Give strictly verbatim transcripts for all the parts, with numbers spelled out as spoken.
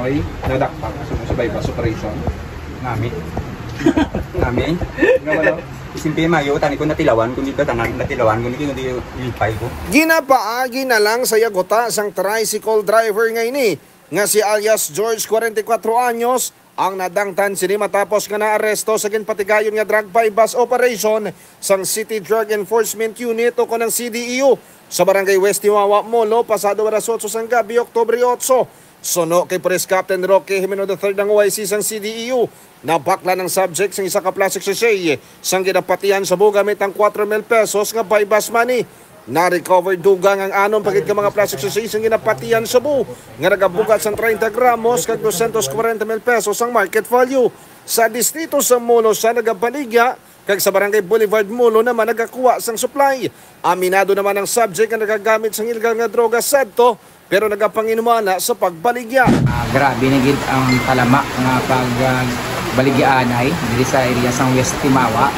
Ay, nadakpan sa, sa buy-bust operation. Nami. Nami. Nga wala. Simple mayo, tani ko natilawan, kung di ka tanan, natilawan, kung di, kung di, lipay ko. Ginapaagi na lang sa yaguta sang tricycle driver nga ini, nga si alias George, forty-four anyos, ang nadangtan sini matapos nga naaresto sa ginpatigayon nga drug buy-bust operation sang City Drug Enforcement Unit o kon ang C D E U sa Barangay West Tiwawa, Molo, pasado alas otso sang gabi, Oktubre otso. Suno kay Police Captain Roque Jimeno the third, ang O I C sang C D E U, nabaklan ang subject sang isa ka plastic sachet sang ginapatihan shabu gamit ang four mil pesos nga buy-bust money. Na-recover dugang ang anom pa gid ka mga plastic sachet sang ginapatihan shabu nga nagabugat sang treinta gramos kag dosyentos kwarenta mil pesos ang market value. Sa distrito sa Molo siya nagabaligya, kag sa Barangay Boulevard, Molo naman nagakuha sang supply. Aminado naman ang subject nga nagagamit sang illegal nga droga sadto, pero nagapanginumala sa pagbaligya. Ah, grabe na gid ang talama nga pag, ah, baligyaanay diri sa area sang West Timawa,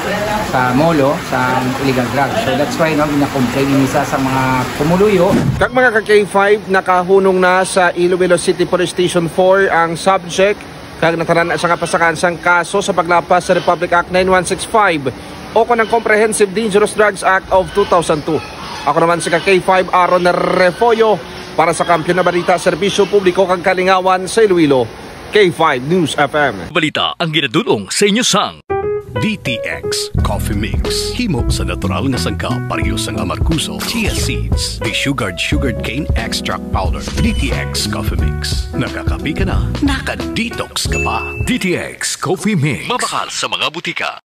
sa Molo, sa illegal drugs. So that's why, no, gina-complain ni isa sa mga pumuluyo. Kag mga ka K five, nakahunong na sa Iloilo City Police Station four ang subject, kag natanan na siya nga pasakan sang kaso sa paglapas sa Republic Act nine one six five o kon ang Comprehensive Dangerous Drugs Act of two thousand two. Ako naman si ka K five Aaron Refollo para sa Kampiyon na Balita, Serbisyo Publiko kag Kalingawan sa Iloilo, K five News F M. Balita ang ginadul-ong sa inyo sang D T X Coffee Mix. Himo sa natural nga sangkap, pareho sang amargoso, chia seeds, desugared sugarcane extract powder. D T X Coffee Mix. Nakakape ka na, naka-detox ka pa. D T X Coffee Mix. Mabakal sa mga butika.